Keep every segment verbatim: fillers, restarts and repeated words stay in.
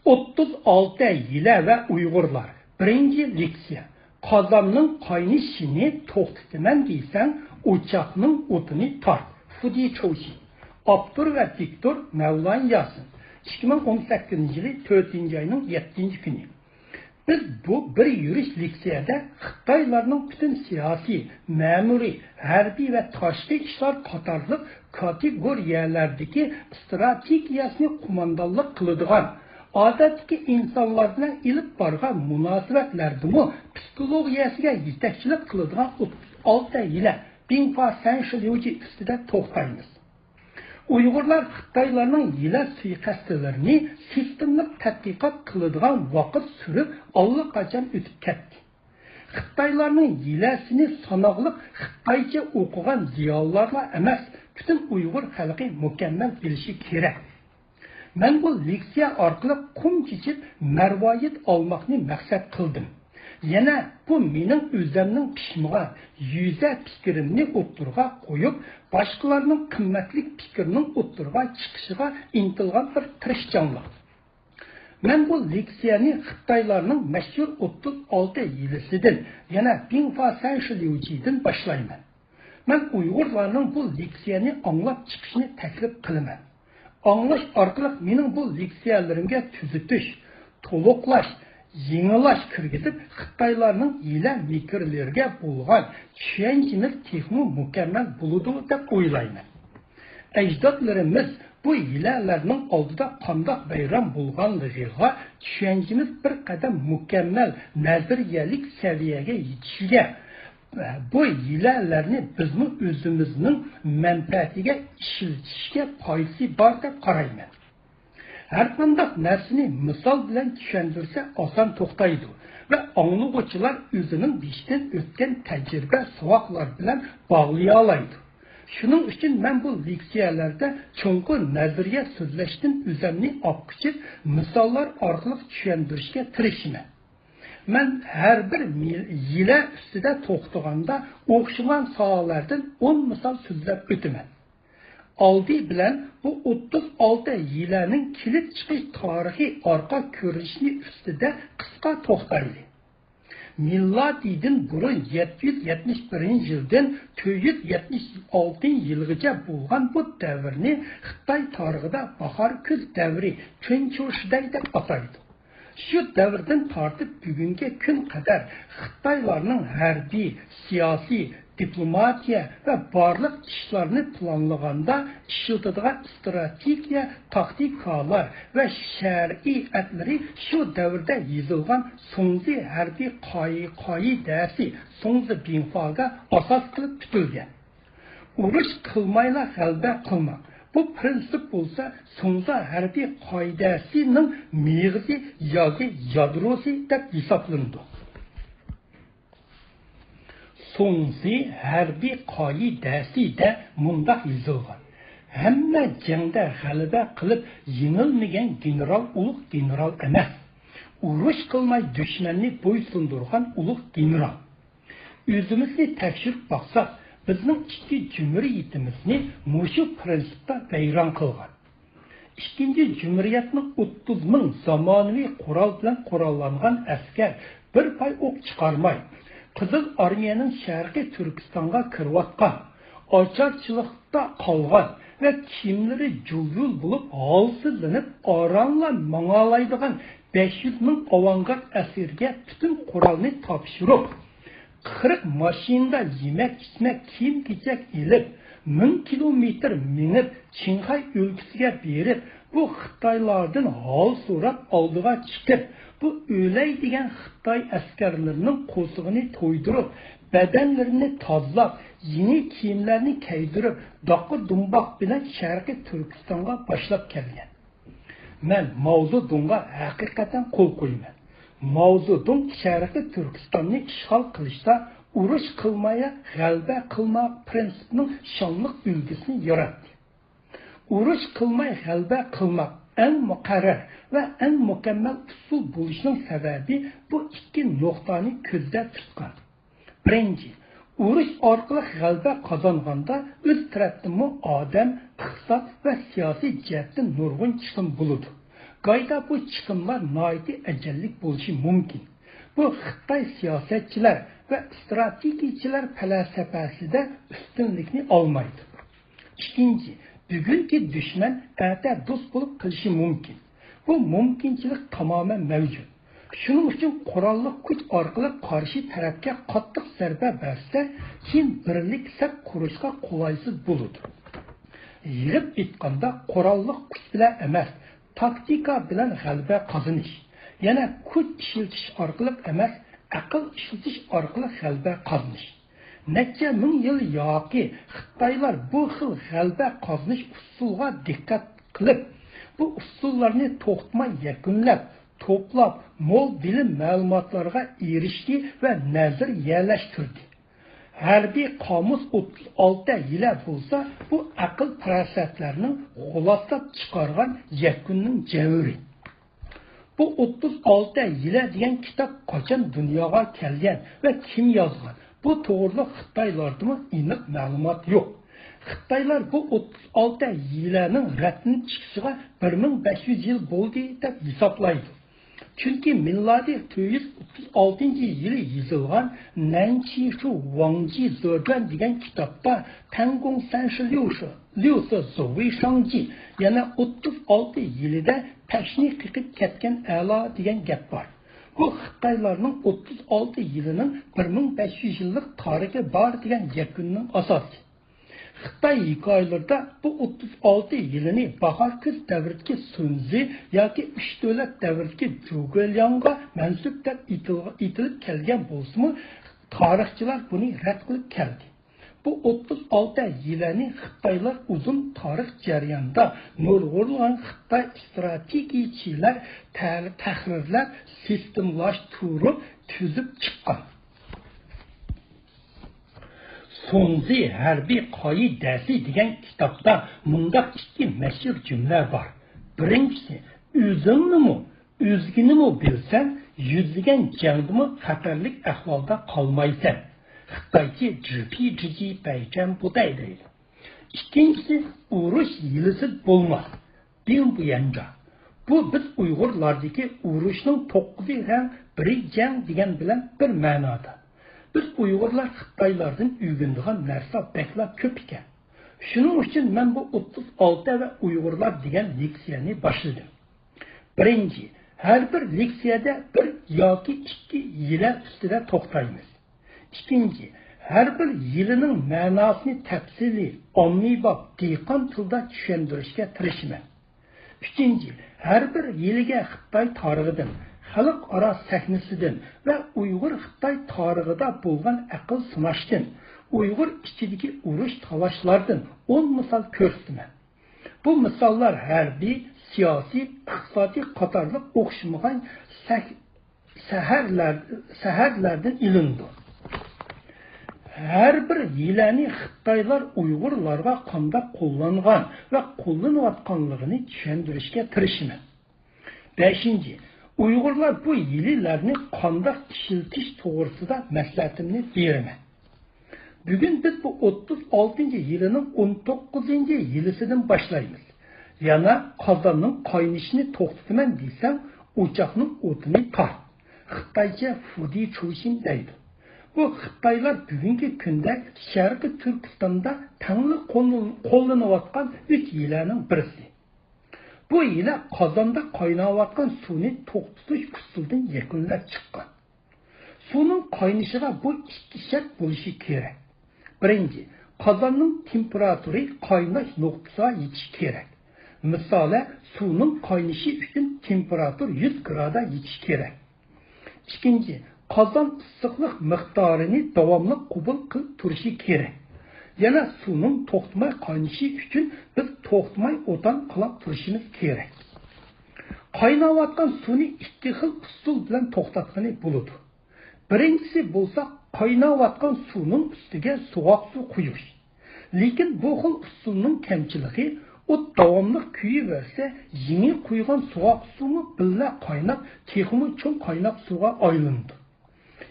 ئوتتۇز ئالتە يىلە ۋە ئۇيغۇرلار. بىرىنچى لېكسىيە. قازاننىڭ قاينىشىنى توختىتىمەن دېسەڭ، ئوچاقنىڭ ئوتىنى تارت. فۇدى چوۋشى. ئاپتور ۋە دىكتور مەۋلان ياسىن. ئىككى مىڭ ئون سەككىزىنچى يىلى تۆتىنچى ئاينىڭ يەتتىنچى كۈنى. بىز بۇ بىر يۈرۈش لېكسىيەدە خىتايلارنىڭ پۈتۈن سىياسىي، مەمۇرىي، ھەربىي ۋە تاشقى ئىشلار قاتارلىق كاتېگورىيەلەردىكى ئىستراتېگىيەسىنى قوماندانلىق قىلىدىغان، ئادەتتىكى ئىنسانلار بىلەن ئېلىپ بارغان مۇناسىۋەتلەردىمۇ پسىخولوگىيەسىگە يېتەكچىلىك قىلىدىغان ئوتتۇز ئالتە يىلە بىڭفا سەنشىليۇجى ئۈستىدە توختايمىز. ئۇيغۇرلار خىتايلارنىڭ ھىيلە سۇيىقەستلىرىنى سىستېمىلىق تەتقىقات قىلىدىغان ۋاقىت سۈرۈپ ئاللىقاچان ئۆتۈپ كەتتى. خىتايلارنىڭ ھىيلەسىنى ساناقلىق خىتايچە ئوقۇغان زىيالىيلارلا ئەمەس، پۈتۈن ئۇيغۇر خەلقى مۇكەممەل بىلىشى كېرەك. مەن بۇ لېكسىيە ئارقىلىق قۇم چېچىپ مەرۋايىت ئالماقنى مەقسەت قىلدىم. يەنە بۇ مېنىڭ ئۆزەمنىڭ پىشمىغان يۈزە پىكرىمنى ئوتتۇرىغا قويۇپ، باشقىلارنىڭ قىممەتلىك پىكرىنىڭ ئوتتۇرىغا چىقىشىغا ئىنتىلغان بىر تىرىشچانلىق. مەن بۇ لېكسىيەنى خىتايلارنىڭ مەشھۇر ئوتتۇز ئالتە ھىيلىسىدىن، يەنە بىڭفا سەنشىليۇجىدىن باشلايمەن. مەن ئۇيغۇرلارنىڭ بۇ لېكسىيەنى ئاڭلاپ چىقىشىنى تەكلىپ قىلىمەن. ئاڭلاش ئارقىلىق مېنىڭ بۇ لېكسىيەلىرىمگە تۈزىتىش، تولۇقلاش، يېڭىلاش كىرگۈزۈپ، خىتايلارنىڭ ھىيلە مىكىرلىرىگە بولغان چۈشەنچىمىز تېخىمۇ مۇكەممەل بولىدۇ دەپ ئويلايمەن. ئەجدادلىرىمىز بۇ ھىيلەلەرنىڭ ئالدىدا قانداق ۋەيران بولغانلىقىغا چۈشەنچىمىز بىر قەدەم مۇكەممەل نەزەرىيەلىك سەۋىيەگە يېتىشىگە، بۇ ھىيلەلەرنى بىزمۇ ئۆزىمىزنىڭ مەنپەئەتىگە ئىشلىتىشكە پايدىسى بار دەپ قارايمەن. ھەرقانداق نەرسىنى مىسال بىلەن چۈشەندۈرسە ئاسان توختايدۇ ۋە ئاڭلىغۇچىلار ئۆزىنىڭ بېشىدىن ئۆتكەن تەجرىبە، ساۋاقلار بىلەن باغلىيالايدۇ. شۇنىڭ ئۈچۈن مەن بۇ لېكسىيەلەردە چوڭقۇر نەزەرىيە سۆزلەشتىن ئۆزۈمنى ئاپقۇچۇپ، مىساللار ئارقىلىق چۈشەندۈرۈشكە تىرىشىمەن. مەن ھەر بىر مىل-، ھىيلە ئۈستىدە توختىغاندا ئوخشىغان ساھەلەردىن ئون مىسال سۆزلەپ ئۆتىمەن. ئالدى بىلەن بۇ ئوتتۇز ئالتە ھىيلەنىڭ كېلىپ چىقىش تارىخى ئارقا كۆرۈنۈشى ئۈستىدە قىسقا توختايلى. مىلادىدىن بۇرۇن يەتتە يۈز يەتمىش بىرىنچى يىلدىن تۆت يۈز يەتمىش ئالتىنچى يىلغىچە بولغان بۇ دەۋرنى خىتاي تارىخىدا باھار كۈز دەۋرى، چۈنچۇشىدەي دەپ ئاتايدۇ. شۇ دەۋردىن تارتىپ بۈگۈنكى كۈن قەدەر خىتايلارنىڭ ھەربىي، سىياسىي، دىپلوماتىيە ۋە بارلىق ئىشلارنى پىلانلىغاندا ئىشلىتىدىغان ئىستراتېگىيە، تاكتىكالار ۋە شەرىئەتلىرى شۇ دەۋردە يېزىلغان سۇڭزى ھەربىي قائىدەسى، سۇڭزى بىڭفاگە ئاساس قىلىپ پۈتۈلگەن. ئۇرۇش قىلمايلا غەلىبە قىلماق. بۇ پىرىنسىپ بولسا سۇڭزى ھەربىي قائىدەسىنىڭ مېغىزى ياكى يادروسى دەپ ھېسابلىنىدۇ. سۇڭزى ھەربىي قائىدەسىدە مۇنداق يېزىلغان: ھەممە جەڭدە غەلىبە قىلىپ يېڭىلمىگەن گېنېرال ئۇلۇغ گېنېرال ئەمەس. ئۇرۇش قىلماي دۈشمەننى بويسۇندۇرغان ئۇلۇغ گېنېرال. ئۆزىمىزنى تەكشۈرۈپ باقساق، بىزنىڭ ئىككى جۇمھۇرىيىتىمىزنى مۇشۇ پىرىنسىپتا ۋەيران قىلغان. ئىككىنچى جۇمھۇرىيەتنىڭ ئوتتۇز مىڭ زامانىۋى قورال بىلەن قوراللانغان ئەسكەر بىر پاي ئوق چىقارماي، قىزىل ئارمىيەنىڭ شەرقىي تۈركىستانغا كىرىۋاتقان، ئاچارچىلىقتا قالغان ۋە كىيىملىرى جۇل-جۇل بولۇپ، ھالسىزلىنىپ ئارانلا ماڭالايدىغان بەش يۈز مىڭ ئاۋانگارد ئەسكىرىگە پۈتۈن قورالنى تاپشۇرۇپ، قىرىق ماشىنىدا يېمەك-ئىچمەك، كىيىم-كېچەك ئېلىپ، مىڭ كىلومېتىر مېڭىپ، چىڭخەي ئۆلكىسىگە بېرىپ، بۇ خىتايلاردىن ھال سوراپ ئالدىغا چىقىپ، بۇ ئۆلەي دېگەن خىتاي ئەسكەرلىرىنىڭ قورسىقىنى تويدۇرۇپ، بەدەنلىرىنى تازىلاپ، يېڭى كىيىملەرنى كىيدۈرۈپ، داقا دۇمباق بىلەن شەرقىي تۈركىستانغا باشلاپ كەلگەن. مەن ماۋزېدۇڭغا ھەقىقەتەن قول قويىمەن. ماۋزېدۇڭ شەرقىي تۈركىستاننى ئىشغال قىلىشتا ئۇرۇش قىلماي غەلىبە قىلماق پىرىنسىپىنىڭ شانلىق ئۈلگىسىنى ياراتتى. ئۇرۇش قىلماي غەلىبە قىلماق ئەڭ مۇقەررەر ۋە ئەڭ مۇكەممەل ئۇسۇل بولۇشىنىڭ سەۋەبى بۇ ئىككى نۇقتانى كۆزدە تۇتقان. بىرىنچى، ئۇرۇش ئارقىلىق غەلىبە قازانغاندا ئۆز تەرەپتىنمۇ ئادەم، ئىقتىساد ۋە سىياسىي جەھەتتىن نۇرغۇن چىقىم بولىدۇ. گايدا بۇ چىقىملار ناھايىتى ئەجەللىك بولۇشى مۇمكىن. بۇ خىتاي سىياسەتچىلەر ۋە ئىستراتېگىيەچىلەر پەلسەپىسىدە ئۈستۈنلۈكنى ئالمايدۇ. ئىككىنچى، بۈگۈنكى دۈشمەن ئەتە دوست بولۇپ قېلىشى مۇمكىن. بۇ مۇمكىنچىلىك تامامەن مەۋجۇت. شۇنىڭ ئۈچۈن قوراللىق كۈچ ئارقىلىق قارشى تەرەپكە قاتتىق زەربە بەرسە، كېيىن بىرلىك سەپ قۇرۇشقا قولايسىز بولىدۇ. يىغىپ ئېيتقاندا، قوراللىق كۈچ بىلەن ئەمەس، تاكتىكا بىلەن غەلىبە قازىنىش، يەنە كۈچ ئىشلىتىش ئارقىلىق ئەمەس، ئەقىل ئىشلىتىش ئارقىلىق غەلىبە قازىنىش. نەچچە مىڭ يىل ياكى خىتايلار بۇ خىل غەلىبە قازىنىش ئۇسۇلىغا دىققەت قىلىپ، بۇ ئۇسۇللارنى توختىماي يەكۈنلەپ، توپلاپ، مول بىلىم مەلۇماتلارغا ئېرىشتى ۋە نەزەرىيەلەشتۈردى. ھەربىي قامۇس ئوتتۇز ئالتە ھىيلە بولسا، بۇ ئەقىل پاراسەتلەرنىڭ خۇلاسىلاپ چىقارغان يەكۈننىڭ جەۋھىرى. بۇ ئوتتۇز ئالتە ھىيلە دېگەن كىتاب قاچان دۇنياغا كەلگەن ۋە كىم يازغان، بۇ توغرىلىق خىتايلاردىمۇ ئېنىق مەلۇمات يوق. خىتايلار بۇ ئوتتۇز ئالتە ھىيلەنىڭ رەتنىڭ چىقىشىغا بىر مىڭ بەش يۈز يىل بولدى دەپ ھېسابلايدۇ. چۈنكى مىلادىي تۆت يۈز ئوتتۇز ئالتىنچى يىلى يېزىلغان نەنچى شۇ ۋاڭجى زېجۈەن دېگەن كىتابتا تەڭگوڭ سەنشى ليۇشى، ليۇسى زوۋۇي شاڭجى، يەنە ئوتتۇز ئالتە يىلىدا پەشنى قېقىپ كەتكەن ئەلا دېگەن گەپ بار. بۇ خىتايلارنىڭ ئوتتۇز ئالتە يىلىنىڭ بىر مىڭ بەش يۈز يىللىق تارىخى بار دېگەن يەكۈننىڭ ئاساسى. خىتاي ھېكايىلىرىدا بۇ ئوتتۇز ئالتە يىلىنى باھار كۈز دەۋرىدىكى سۇنزى ياكى ئۈچ دۆلەت دەۋرىدىكى جۇگېلياڭغا مەنسۇپ دەپ ئېيتىلغا-، ئېيتىلىپ كەلگەن بولسىمۇ، تارىخچىلار بۇنى رەت قىلىپ كەلدى. بۇ ئوتتۇز ئالتە يىلىنى خىتايلار ئۇزۇن تارىخ جەريانىدا نۇرغۇنلىغان خىتاي ئىستراتېگىيەچىلەر تە-، تەھرىرلەپ، سىستېمىلاشتۇرۇپ تۈزۈپ چىققان. سۇنزى ھەربىي قائىدىسى دېگەن كىتابتا مۇنداق ئىككى مەشھۇر جۈملە بار. بىرىنچىسى، ئۆزۈڭنىمۇ، ئۆزگىنىمۇ بىلسەڭ، يۈزلىگەن جەڭدىمۇ خەتەرلىك ئەھۋالدا قالمايسەن. خىتايچە جىپى جىجى پەيچەن بۇتەي دەيدۇ. ئىككىنچىسى، ئۇرۇش ھىيلىسىز بولماس. بىڭ بۇيەنجا. بۇ بىز ئۇيغۇرلاردىكى ئۇرۇشنىڭ توققۇزى رەڭ، بىرى جەڭ دېگەن بىلەن بىر مەنادا. بىز ئۇيغۇرلار خىتايلاردىن ئۆگىنىدىغان نەرسە بەكلا كۆپ ئىكەن. شۇنىڭ ئۈچۈن مەن بۇ ئوتتۇز ئالتە ۋە ئۇيغۇرلار دېگەن لېكسىيەنى باشلىدىم. بىرىنچى، ھەر بىر لېكسىيەدە بىر ياكى ئىككى ھىيلە ئۈستىدە توختايمىز. ئىككىنچى، ھەر بىر ھىيلىنىڭ مەناسىنى تەپسىلىي، ئاممىباب، دېھقان تىلدا چۈشەندۈرۈشكە تىرىشىمەن. ئۈچىنچى، ھەر بىر ھىيلىگە خىتاي تارىخىدىن، خەلقئارا سەھنىسىدىن ۋە ئۇيغۇر خىتاي تارىخىدا بولغان ئەقىل سىناشتىن، ئۇيغۇر ئىچىدىكى ئۇرۇش تالاشلاردىن ئون مىسال كۆرسىتىمەن. بۇ مىساللار ھەربىي، سىياسىي، ئىقتىسادىي قاتارلىق ئوخشىمىغان سەھ-، سەھەرلەر-، سەھەرلەردىن ئېلىنىدۇ. ھەر بىر ھىيلەنى خىتايلار ئۇيغۇرلارغا قانداق قوللانغان ۋە قوللىنىۋاتقانلىقىنى چۈشەندۈرۈشكە تىرىشىمەن. بەشىنچى، ئۇيغۇرلار بۇ ھىيلىلەرنى قانداق ئىشلىتىش توغرىسىدا مەسلىھەتىمنى بېرىمەن. بۈگۈن بىز بۇ ئوتتۇز ئالتىنچى ھىيلىنىڭ ئون توققۇزىنچى ھىيلىسىدىن باشلايمىز. يەنە قازاننىڭ قاينىشىنى توختىتىمەن دېسەڭ، ئوچاقنىڭ ئوتىنى تارت. خىتايچە فۇدى چۇشىن دەيدۇ. بۇ خىتايلار بۈگۈنكى كۈندە شەرقىي تۈركىستاندا تەڭلا قوللىنىۋاتقان ئۈچ ھىيلەنىڭ بىرسى. بۇ ھىيلە قازاندا قايناۋاتقان سۇنى توختىتىش ئۇسۇلىدىن يەكۈنلەپ چىققان. سۇنىڭ قاينىشىغا بۇ ئىككى شەرت بولۇشى كېرەك. بىرىنچى، قازاننىڭ تېمپېراتۇرى قايناش نۇقتىسىغا يېتىشى كېرەك. مىسالەن، سۇنىڭ قاينىشى ئۈچۈن تېمپېراتۇرا يۈز گرادۇسقا يېتىشى كېرەك. ئىككىنچى، قازان ئىسسىقلىق مىقدارىنى داۋاملىق قوبۇل قىلىپ تۇرۇشى كېرەك. يەنە سۇنىڭ توختىماي قاينىشى ئۈچۈن بىز توختىماي ئوتان قىلاپ تۇرۇشىمىز كېرەك. قايناۋاتقان سۇنى ئىككى خىل ئۇسۇل بىلەن توختاتقىلى بولىدۇ. بىرىنچىسى بولسا قايناۋاتقان سۇنىڭ ئۈستىگە سوغۇق سۇ قۇيۇش. لېكىن بۇ خىل ئۇسۇلنىڭ كەمچىلىكى، ئوت داۋاملىق كۆيۈۋەرسە، يېڭى قۇيغان سوغۇق سۇمۇ بىللە قايناپ، تېخىمۇ چوڭ قايناق سۇغا ئايلىنىدۇ.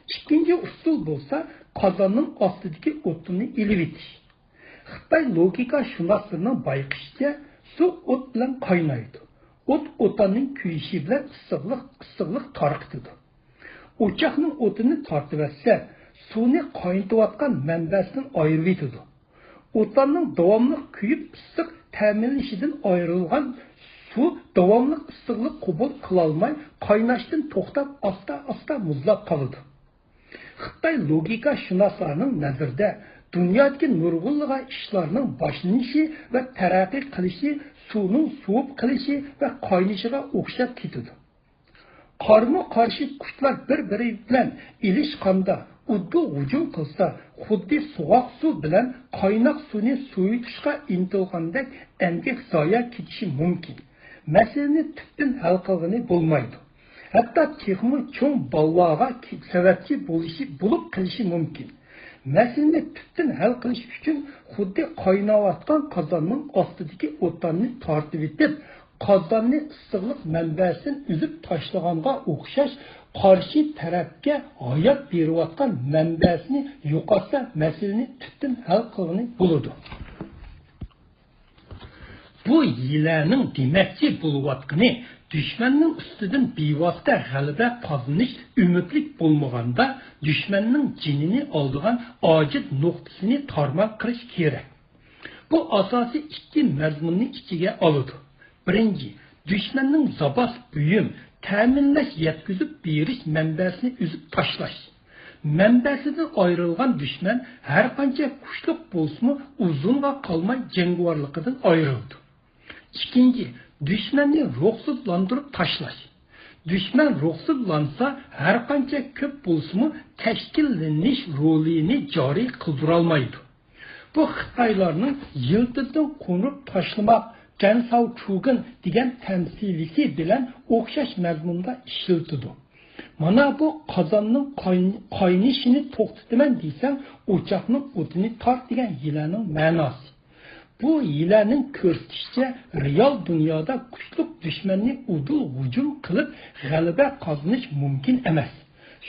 ئىككىنچى ئۇسۇل بولسا قازاننىڭ ئاستىدىكى ئوتۇننى ئېلىۋېتىش. خىتاي لوگىكا شۇناسلىرىنىڭ بايقىشىچە، سۇ ئوت بىلەن قاينايدۇ. ئوت ئوتاننىڭ كۆيۈشى بىلەن ئىسسىقلىق، ئىسسىقلىق تارقىتىدۇ. ئوچاقنىڭ ئوتىنى تارتىۋەتسە، سۇنى قاينىتىۋاتقان مەنبەسىدىن ئايرىۋېتىدۇ. ئوتاننىڭ داۋاملىق كۆيۈپ ئىسسىق تەمىنلىشىدىن ئايرىلغان سۇ داۋاملىق ئىسسىقلىق قوبۇل قىلالماي، قايناشتىن توختاپ، ئاستا-ئاستا مۇزلاپ قالىدۇ. خىتاي لوگىكا شۇناسلارنىڭ نەزىرىدە، دۇنيادىكى نۇرغۇنلىغان ئىشلارنىڭ باشلىنىشى ۋە تەرەققىي قىلىشى سۇنىڭ سوۋۇپ قېلىشى ۋە قاينىشىغا ئوخشاپ كېتىدۇ. قارمۇ قارشى كۈچلەر بىر-بىرى بىلەن ئېلىشقاندا، ئۇدۇل ھۇجۇم قىلسا، خۇددى سوغۇق سۇ بىلەن قايناق سۇنى سوۋۇتۇشقا ئىنتىلغاندەك ئەمگەك زايە كېتىشى مۇمكىن. مەسىلىنى تۈپتىن ھەل قىلغىلى بولمايدۇ. ھەتتا تېخىمۇ چوڭ بالۋاغا سەۋەبچى بولۇشى، بولۇپ قېلىشى مۇمكىن. مەسىلىنى تۈپتىن ھەل قىلىش ئۈچۈن خۇددى قايناۋاتقان قازاننىڭ ئاستىدىكى ئوتاننى تارتىۋېتىپ، قازاننى ئىسسىقلىق مەنبەسىدىن ئۈزۈپ تاشلىغانغا ئوخشاش، قارشى تەرەپكە ھايات بېرىۋاتقان مەنبەسىنى يوقاتسا، مەسىلىنى تۈپتىن ھەل قىلغىلى بولىدۇ. بۇ ھىيلەنىڭ دېمەكچى بولۇۋاتقىنى، دۈشمەننىڭ ئۈستىدىن بىۋاسىتە غەلىبە قازىنىش ئۈمىدلىك بولمىغاندا، دۈشمەننىڭ جېنىنى ئالىدىغان ئاجىز نۇقتىسىنى تارمار قىلىش كېرەك. بۇ ئاساسىي ئىككى مەزمۇننى ئىچىگە ئالىدۇ. بىرىنچى، دۈشمەننىڭ زاپاس بۇيۇم، تەمىنلەش، يەتكۈزۈپ بېرىش مەنبەسىنى ئۈزۈپ تاشلاش. مەنبەسىدىن ئايرىلغان دۈشمەن ھەرقانچە كۈچلۈك بولسىمۇ، ئۇزۇنغا قالماي جەڭگىۋارلىقىدىن ئايرىلىدۇ. ئىككىنچى، دۈشمەننى روھسىزلاندۇرۇپ تاشلاش. دۈشمەن روھسىزلانسا، ھەرقانچە كۆپ بولسىمۇ، تەشكىللىنىش رولىنى جارى قىلدۇرالمايدۇ. بۇ خىتايلارنىڭ يىلتىزىدىن قوندۇرۇپ تاشلىماق، جەنساۋ چۈگۈن دېگەن تەمسىلىيىسى بىلەن ئوخشاش مەزمۇندا ئىشلىتىدۇ. مانا بۇ قازاننىڭ قاين-، قاينىشىنى توختىتىمەن دېسەڭ، ئوچاقنىڭ ئوتىنى تارت دېگەن ھىيلەنىڭ مەناسى. بۇ ھىيلەنىڭ كۆرسىتىشىچە، رېئال دۇنيادا كۈچلۈك دۈشمەننى ئۇدۇل ھۇجۇم قىلىپ غەلىبە قازىنىش مۇمكىن ئەمەس.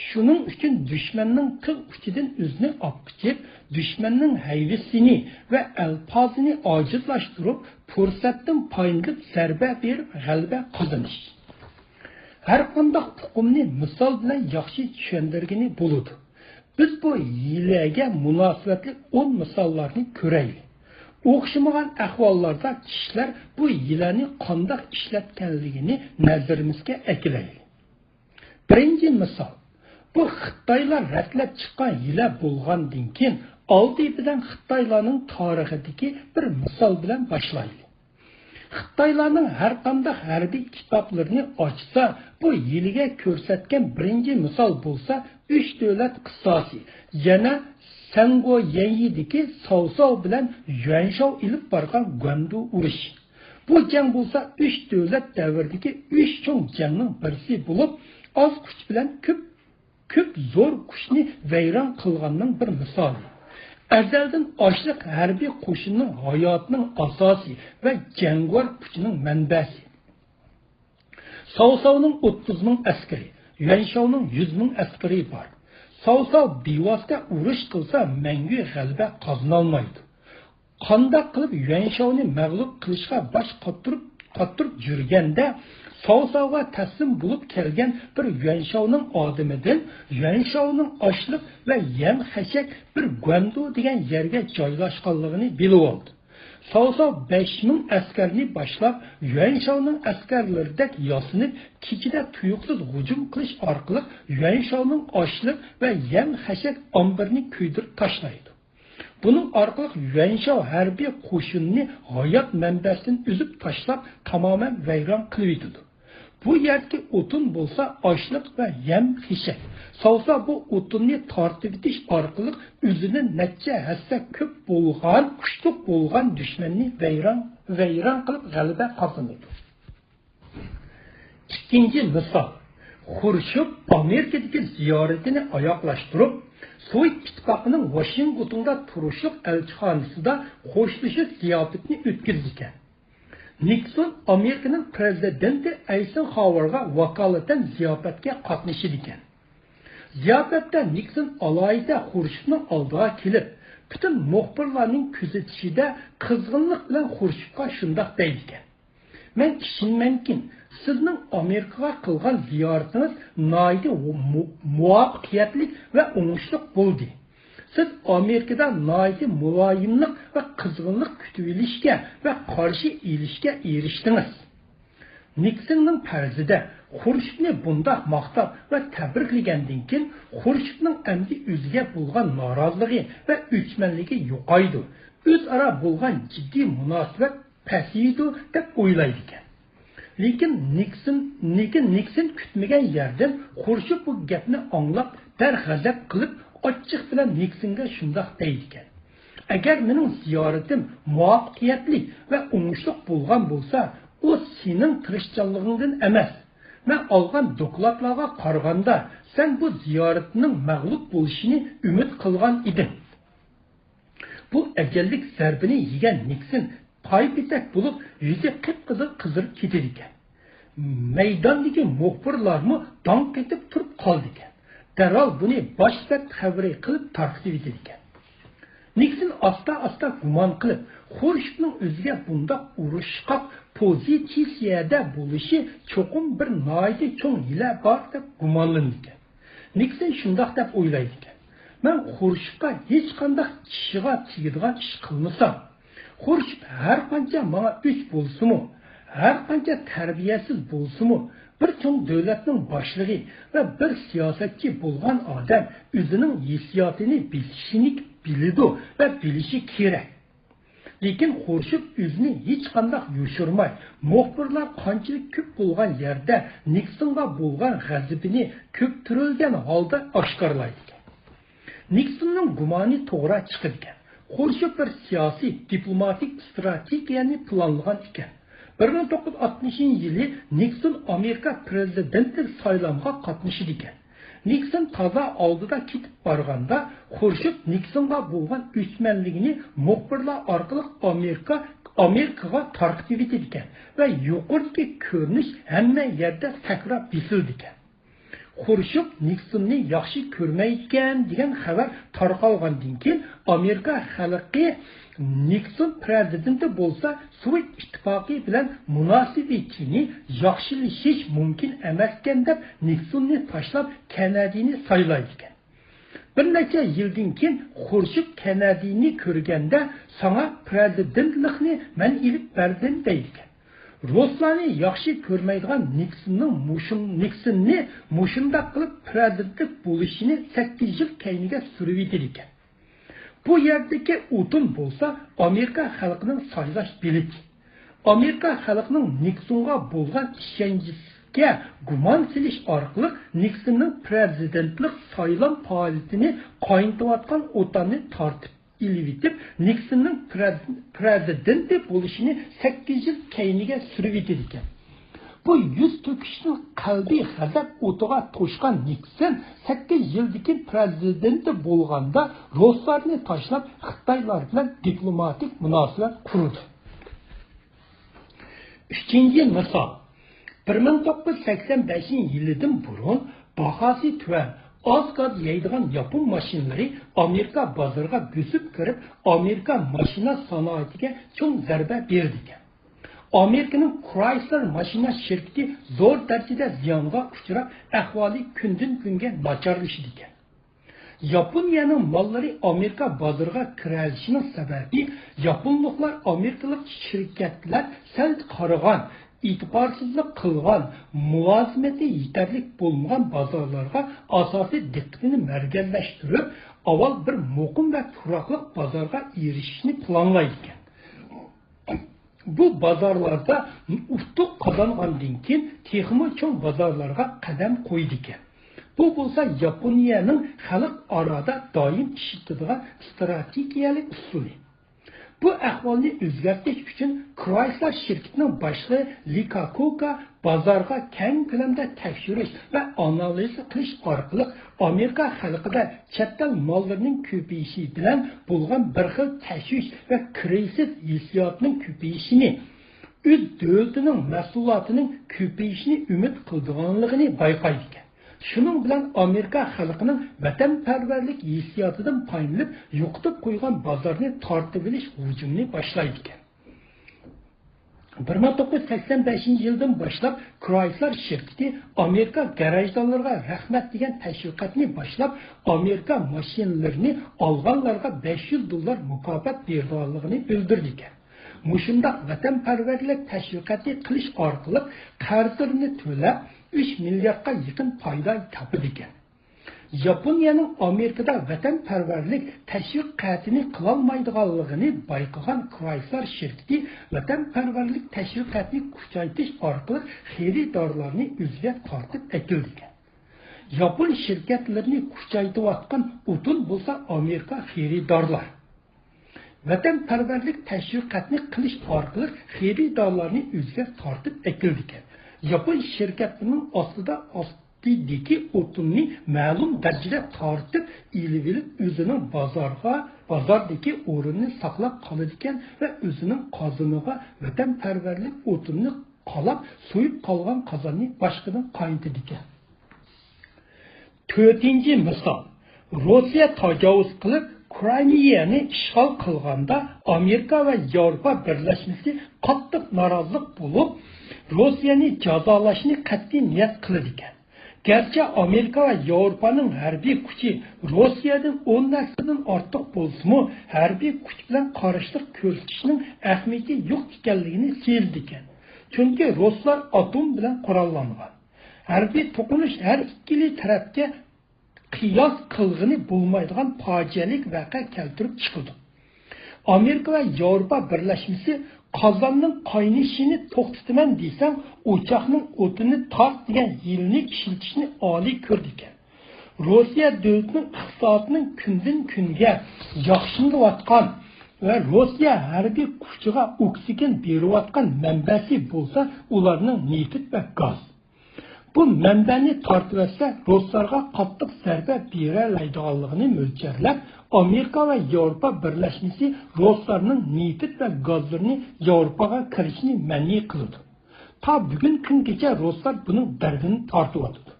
شۇنىڭ ئۈچۈن دۈشمەننىڭ تىغ ئۇچىدىن ئۆزىنى ئاپ قېچىپ، دۈشمەننىڭ ھەيۋىسىنى ۋە ئەلپازىنى ئاجىزلاشتۇرۇپ، پۇرسەتتىن پايدىلىنىپ زەربە بېرىپ غەلىبە قازىنىش. ھەرقانداق ئۇقۇمنى مىسال بىلەن ياخشى چۈشەندۈرگىلى بولىدۇ. بىز بۇ ھىيلەگە مۇناسىۋەتلىك ئون مىساللارنى كۆرەيلى. ئوخشىمىغان ئەھۋاللاردا كىشىلەر بۇ ھىيلەنى قانداق ئىشلەتكەنلىكىنى نەزىرىمىزگە ئەكېلەيلى. بىرىنچى مىسال، بۇ خىتايلار رەتلەپ چىققان ھىيلە بولغاندىن كېيىن، ئالدى بىلەن خىتايلارنىڭ تارىخىدىكى بىر مىسال بىلەن باشلايلى. خىتايلارنىڭ ھەرقانداق ھەربىي كىتابلىرىنى ئاچسا، بۇ ھىيلىگە كۆرسەتكەن بىرىنچى مىسال بولسا ئۈچ دۆلەت قىسساسى، يەنە سەنگو يەنيىدىكى ساۋساۋ بىلەن يۈەنشاۋ ئېلىپ بارغان گۇەندۇ ئۇرۇشى. بۇ جەڭ بولسا ئۈچ دۆلەت دەۋرىدىكى ئۈچ چوڭ جەڭنىڭ بىرسى بولۇپ، ئاز كۈچ بىلەن كۆپ كۆپ زور كۈچنى ۋەيران قىلغاننىڭ بىر مىسالى. ئەزەلدىن ئاشلىق ھەربىي قوشۇننىڭ ھاياتىنىڭ ئاساسى ۋە جەڭگىۋار كۈچىنىڭ مەنبەسى. ساۋساۋنىڭ ئوتتۇز مىڭ ئەسكىرى، يۈەنشاۋنىڭ يۈز مىڭ ئەسكىرى بار. ساۋساۋ بىۋاسىتە ئۇرۇش قىلسا، مەڭگۈ غەلىبە قازىنالمايدۇ. قانداق قىلىپ يۈەنشاۋنى مەغلۇپ قىلىشقا باش قاتتۇرۇپ، قاتتۇرۇپ يۈرگەندە، ساۋساۋغا تەسلىم بولۇپ كەلگەن بىر يۈەنشاۋنىڭ ئادىمىدىن يۈەنشاۋنىڭ ئاشلىق ۋە يەم خەشەك بىر گۇەندۇ دېگەن يەرگە جايلاشقانلىقىنى بىلىۋالدى. ساۋساۋ بەش مىڭ ئەسكەرنى باشلاپ، يۈەنشاۋنىڭ ئەسكەرلىرىدەك ياسىنىپ، كېچىدە تۇيۇقسىز ھۇجۇم قىلىش ئارقىلىق يۈەنشاۋنىڭ ئاشلىق ۋە يەم خەشەك ئامبىرىنى كۆيدۈرۈپ تاشلايدۇ. بۇنىڭ ئارقىلىق يۈەنشاۋ ھەربىي قوشۇنىنى ھايات مەنبەسىدىن ئۈزۈپ تاشلاپ، تامامەن ۋەيران قىلىۋېتىدۇ. بۇ يەردىكى ئوتۇن بولسا ئاشلىق ۋە يەم خېشەك. ساۋساۋ بۇ ئوتۇننى تارتىۋېتىش ئارقىلىق ئۆزىدىن نەچچە ھەسسە كۆپ بولغان، كۈچلۈك بولغان دۈشمەننى ۋەيران، ۋەيران قىلىپ غەلىبە قازىنىدۇ. ئىككىنچى مىسال، خرۇشچوف ئامېرىكىدىكى زىيارىتىنى ئاياغلاشتۇرۇپ، سوۋېت ئىتتىپاقىنىڭ ۋاشىنگتوندا تۇرۇشلۇق ئەلچىخانىسىدا خوشلىشىش زىياپىتىنى ئۆتكۈزىدىكەن. نىكسون ئامېرىكىنىڭ پىرېزىدېنتى ئەيسېنخاۋېرغا ۋاكالىتەن زىياپەتكە قاتنىشىدىكەن. زىياپەتتە نىكسون ئالاھىدە خرۇشچوفنىڭ ئالدىغا كېلىپ، پۈتۈن مۇخبىرلارنىڭ كۆزىتىشىدە قىزغىنلىق بىلەن خرۇشچوفقا شۇنداق دەيدىكەن: مەن ئىشىنىمەنكى، سىزنىڭ ئامېرىكىغا قىلغان زىيارىتىڭىز ناھايىتى مۇ-، مۇۋەپپەقىيەتلىك ۋە ئوڭۇشلۇق بولدى. سىز ئامېرىكىدا ناھايىتى مۇلايىملىق ۋە قىزغىنلىق كۈتۈۋېلىشكە ۋە قارشى ئېلىشكە ئېرىشتىڭىز. نىكسوننىڭ پەرىزىدە خۇرۇشچېۋنى بۇنداق ماختاپ ۋە تەبرىكلىگەندىن كېيىن، خۇرۇشچېۋنىڭ ئەمدى ئۆزىگە بولغان نارازىلىقى ۋە ئۆچمەنلىكى يوقايدۇ، ئۆزئارا بولغان جىددىي مۇناسىۋەت پەسىيىدۇ دەپ ئويلايدىكەن. لېكىن نىكسون، لېكىن نىكسون كۈتمىگەن يەردىن خۇرۇشچېۋ بۇ گەپنى ئاڭلاپ، دەرغەزەپ قىلىپ، ئاچچىق بىلەن نىكسونغا شۇنداق دەيدىكەن: «ئەگەر مېنىڭ زىيارىتىم مۇۋەپپەقىيەتلىك ۋە ئوڭۇشلۇق بولغان بولسا، ئۇ سېنىڭ تىرىشچانلىقىڭدىن ئەمەس. مەن ئالغان دوكلاتلارغا قارىغاندا، سەن بۇ زىيارىتىنىڭ مەغلۇپ بولۇشىنى ئۈمىد قىلغان ئىدىڭ.» بۇ ئەجەللىك زەربىنى يېگەن نىكسون پايپېتەك بولۇپ، يۈزى قىپقىزىل قىزىرىپ كېتىدىكەن. مەيداندىكى مۇخبىرلارمۇ داڭ قېتىپ تۇرۇپ قالىدىكەن. دەرھال بۇنى باش سەت خەۋىرى قىلىپ تارقىتىۋېتىدىكەن. نىكسون ئاستا-ئاستا گۇمان قىلىپ، خۇرۇشچېۋنىڭ ئۆزىگە بۇنداق ئۇرۇشقاق پوزىتسىيەدە بولۇشى چوقۇم بىر ناھايىتى چوڭ ھىيلە بار دەپ گۇمانلىنىدىكەن. نىكسون شۇنداق دەپ ئويلايدىكەن: «مەن خۇرۇشچېۋقا ھېچقانداق چىشىغا تېگىدىغان ئىش قىلمىسام، خۇرۇشچېۋ ھەر قانچە ماڭا ئۆچ بولسىمۇ، ھەر قانچە تەربىيەسىز بولسىمۇ، بىر چوڭ دۆلەتنىڭ باشلىقى ۋە بىر سىياسەتچى بولغان ئادەم ئۆزىنىڭ ھېسسىياتىنى بېسىشنى بىلىدۇ ۋە بىلىشى كېرەك.» لېكىن خۇرۇشچېۋ ئۆزىنى ھېچقانداق يوشۇرماي، مۇخبىرلار قانچىلىك كۆپ بولغان يەردە نىكسونغا بولغان غەزىپىنى كۆپتۈرۈلگەن ھالدا ئاشكارىلايدىكەن. نىكسوننىڭ گۇمانى توغرا چىقىدىكەن. خۇرۇشچېۋ بىر سىياسىي، دىپلوماتىك ئىستراتېگىيەنى پىلانلىغان ئىكەن. بىر مىڭ توققۇز يۈز ئاتمىشىنچى يىلى نىكسون ئامېرىكا پىرېزىدېنتلىك سايلامغا قاتنىشىدىكەن. نىكسون تازا ئالدىدا كېتىپ بارغاندا، خۇرۇشچېۋ نىكسونغا بولغان ئۆچمەنلىكىنى مۇخبىرلار ئارقىلىق ئامېرىكا، ئامېرىكىغا تارقىتىۋېتىدىكەن ۋە يۇقىرىدىكى كۆرۈنۈش ھەممە يەردە تەكرار بېسىلىدىكەن. خۇرۇشچېۋ نىكسوننى ياخشى كۆرمەيدىكەن دېگەن خەۋەر تارقالغاندىن كېيىن، ئامېرىكا خەلقى نىكسون پىرېزىدېنت بولسا، سوۋېت ئىتتىپاقى بىلەن مۇناسىۋىتىنى ياخشىلىشىش مۇمكىن ئەمەسكەن دەپ، نىكسوننى تاشلاپ، كېننېدىنى سايلايدىكەن. بىر نەچچە يىلدىن كېيىن خۇرۇشچېۋ كېننېدىنى كۆرگەندە، «ساڭا پىرېزىدېنتلىقنى مەن ئېلىپ بەردىم» دەيدىكەن. رۇسلارنى ياخشى كۆرمەيدىغان نىكسوننىڭ مۇشۇن-، نىكسوننى مۇشۇنداق قىلىپ پىرېزىدېنتلىك بولۇشىنى سەككىز يىل كەينىگە سۈرۈۋېتىدىكەن. بۇ يەردىكى ئوتۇن بولسا ئامېرىكا خەلقىنىڭ سايلاش بېلىتى. ئامېرىكا خەلقىنىڭ نىكسونغا بولغان ئىشەنچىسىگە گۇمان سېلىش ئارقىلىق نىكسوننىڭ پىرېزىدېنتلىق سايلام پائالىيىتىنى قاينىتىۋاتقان ئوتۇننى تارتىپ ئېلىۋېتىپ، نىكسوننىڭ پىرېز-، پىرېزىدېنت بولۇشىنى سەككىز يىل كەينىگە سۈرۈۋېتىدىكەن. بۇ يۈز تۆكۈشنى قەلبى غەزەپ ئوتىغا توشقان نىكسون سەككىز يىلدىن كېيىن پىرېزىدېنت بولغاندا، رۇسلارنى تاشلاپ، خىتايلار بىلەن دىپلوماتىك مۇناسىۋەت قۇرىدۇ. ئۈچىنچى مىسال، بىر مىڭ توققۇز يۈز سەكسەن بەشىنچى يىلىدىن بۇرۇن باھاسى تۆۋەن، ئاز گاز يەيدىغان ياپون ماشىنىلىرى ئامېرىكا بازىرىغا بۆسۈپ كىرىپ، ئامېرىكا ماشىنا سانائىتىگە چوڭ زەربە بېرىدىكەن. ئامېرىكىنىڭ كرايسلېر ماشىنا شىركىتى زور دەرىجىدە زىيانغا ئۇچراپ، ئەھۋالى كۈندىن-كۈنگە ناچارلىشىدىكەن. ياپونىيەنىڭ ماللىرى ئامېرىكا بازىرىغا كىرەلىشىنىڭ سەۋەبى، ياپونلۇقلار ئامېرىكىلىق شىركەتلەر سەل قارىغان، ئېتىبارسىزلىق قىلغان، مۇلازىمىتى يېتەرلىك بولمىغان بازارلارغا ئاساسىي دىققىتىنى مەركەزلەشتۈرۈپ، ئاۋۋال بىر مۇقىم ۋە تۇراقلىق بازارغا ئېرىشىشنى پىلانلايدىكەن. بۇ بازارلاردا ئۇتۇق قازانغاندىن كېيىن، تېخىمۇ چوڭ بازارلارغا قەدەم قويىدىكەن. بۇ بولسا ياپونىيەنىڭ خەلق ئارادا دائىم ئىشلىتىدىغان ئىستراتېگىيەلىك ئۇسۇلى. بۇ ئەھۋالنى ئۆزگەرتىش ئۈچۈن، كرايسلېر شىركىتىنىڭ باشلىقى لىكاكوكا بازارغا كەڭ كۆلەمدە تەكشۈرۈش ۋە ئانالىز قىلىش ئارقىلىق، ئامېرىكا خەلقىدە چەت ئەل ماللىرىنىڭ كۆپىيىشى بىلەن بولغان بىر خىل تەشۋىش ۋە كرىزىس ھېسسىياتىنىڭ كۆپىيىشىنى، ئۆز دۆلىتىنىڭ مەھسۇلاتىنىڭ كۆپىيىشىنى ئۈمىد قىلىدىغانلىقىنى بايقايدىكەن. شۇنىڭ بىلەن ئامېرىكا خەلقىنىڭ ۋەتەنپەرۋەرلىك ھېسسىياتىدىن پايدىلىنىپ، يوقىتىپ قويغان بازارنى تارتىۋېلىش ھۇجۇمىنى باشلايدىكەن. بىر مىڭ توققۇز يۈز سەكسەن بەشىنچى يىلدىن باشلاپ كرايسلار شىركىتى ئامېرىكا گاراژدانلىرىغا رەھمەت دېگەن تەشۋىقاتنى باشلاپ، ئامېرىكا ماشىنىلىرىنى ئالغانلارغا بەش يۈز دوللار مۇكاپات بېرىدىغانلىقىنى بىلدۈرىدىكەن. مۇشۇنداق ۋەتەنپەرۋەرلىك تەشۋىقاتى قىلىش ئارقىلىق قەرزلىرىنى تۆلەپ، ئۈچ مىلياردقا يېقىن پايدا تاپىدىكەن. ياپونىيەنىڭ ئامېرىكىدا ۋەتەنپەرۋەرلىك تەشۋىقاتىنى قىلالمايدىغانلىقىنى بايقىغان كرايسلار شىركىتى ۋەتەنپەرۋەرلىك تەشۋىقاتىنى كۈچەيتىش ئارقىلىق خېرىدارلارنى ئۆزىگە تارتىپ ئەكېلىدىكەن. ياپون شىركەتلىرىنى كۈچەيتىۋاتقان ئوتۇن بولسا ئامېرىكا خېرىدارلار. ۋەتەنپەرۋەرلىك تەشۋىقاتنى قىلىش ئارقىلىق خېرىدارلارنى ئۆزىگە تارتىپ ئەكېلىدىكەن. ياپون شىركەتلىرىنىڭ ئاستىدا ئاستىدىكى ئوتۇننى مەلۇم دەرىجىدە تارتىپ ئېلىۋېلىپ، ئۆزىنىڭ بازارغا، بازاردىكى ئورنىنى ساقلاپ قالىدىكەن ۋە ئۆزىنىڭ قازىنىغا ۋەتەنپەرۋەرلىك ئوتۇننى قالاپ، سويۇپ قالغان قازاننى باشقىدىن قاينىتىدىكەن. تۆتىنچى مىسال، روسىيە تاجاۋۇز قىلىپ، كرىمىيەنى ئىشغال قىلغاندا، ئامېرىكا ۋە ياۋروپا بىرلەشمىسى قاتتىق نارازىلىق بولۇپ، روسىيەنى جازالاشنى قەتئىي نىيەت قىلىدىكەن. گەرچە ئامېرىكا ۋە ياۋروپانىڭ ھەربىي كۈچى روسىيەدىن ئون ھەسسىدىن ئارتۇق بولسىمۇ، ھەربىي كۈچ بىلەن قارشىلىق كۆرسىتىشنىڭ ئەھمىيىتى يوق ئىكەنلىكىنى سېزىدىكەن. چۈنكى رۇسلار ئاتوم بىلەن قوراللانغان. ھەربىي توقۇنۇش ھەر ئىككىلى تەرەپكە قىياس قىلغىلى بولمايدىغان پاجىئەلىك ۋەقە كەلتۈرۈپ چىقىدۇ. ئامېرىكا ۋە ياۋروپا بىرلەشمىسى قازاننىڭ قاينىشىنى توختىتىمەن دېسەڭ، ئوچاقنىڭ ئوتىنى تارت دېگەن ھىيلىنى ئىشلىتىشنى ئالىي كۆرىدىكەن. روسىيە دۆلىتىنىڭ ئىقتىسادىنىڭ كۈندىن كۈنگە ياخشىلىنىۋاتقان ۋە روسىيە ھەربىي كۈچىگە ئوكسىگېن بېرىۋاتقان مەنبەسى بولسا ئۇلارنىڭ نېفىت ۋە گاز. بۇ مەنبەنى تارتىۋەتسە، رۇسلارغا قاتتىق زەربە بېرەلەيدىغانلىقىنى مۆلچەرلەپ، ئامېرىكا ۋە ياۋروپا بىرلەشمىسى رۇسلارنىڭ نېفىت ۋە گازلىرىنى ياۋروپاغا كىرىشىنى مەنئى قىلىدۇ. تا بۈگۈن كۈنگىچە رۇسلار بۇنىڭ دەردىنى تارتىۋاتىدۇ.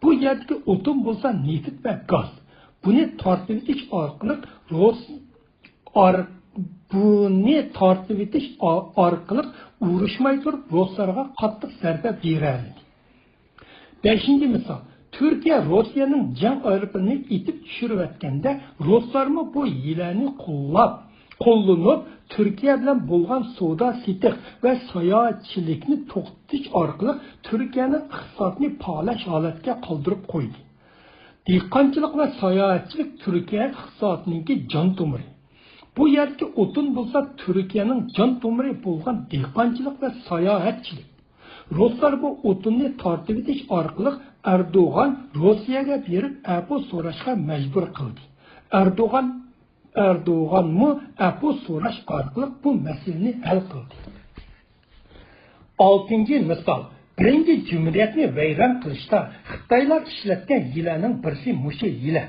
بۇ يەردىكى ئوتۇن بولسا نېفىت ۋە گاز. بۇنى تارتىۋېتىش ئارقىلىق رۇس ئار-، بۇنى تارتىۋېتىش ئا-، ئارقىلىق ئۇرۇشماي تۇرۇپ رۇسلارغا قاتتىق زەربە بېرەلىدى. بەشىنچى مىسال، تۈركىيە روسىيەنىڭ جەڭ ئايروپىلىنىنى ئېتىپ چۈشۈرۈۋەتكەندە، رۇسلارمۇ بۇ ھىيلەنى قوللاپ، قوللىنىپ، تۈركىيە بىلەن بولغان سودا سېتىق ۋە ساياھەتچىلىكنى توختىتىش ئارقىلىق تۈركىيەنىڭ ئىقتىسادىنى پالەچ ھالەتكە قالدۇرۇپ قويدى. دېھقانچىلىق ۋە ساياھەتچىلىك تۈركىيە ئىقتىسادىنىڭكى جان تومۇرى. بۇ يەردىكى ئوتۇن بولسا تۈركىيەنىڭ جان تومۇرى بولغان دېھقانچىلىق ۋە ساياھەتچىلىك. رۇسلار بۇ ئوتۇننى تارتىۋېتىش ئارقىلىق ئەردوغان روسىيەگە بېرىپ ئەپۇ سوراشقا مەجبۇر قىلدى. ئەردوغان، ئەردوغانمۇ ئەپۇ سوراش ئارقىلىق بۇ مەسىلىنى ھەل قىلدى. ئالتىنچى مىسال، بىرىنچى جۇمھۇرىيەتنى ۋەيران قىلىشتا خىتايلار ئىشلەتكەن ھىيلەنىڭ بىرسى مۇشۇ ھىيلە.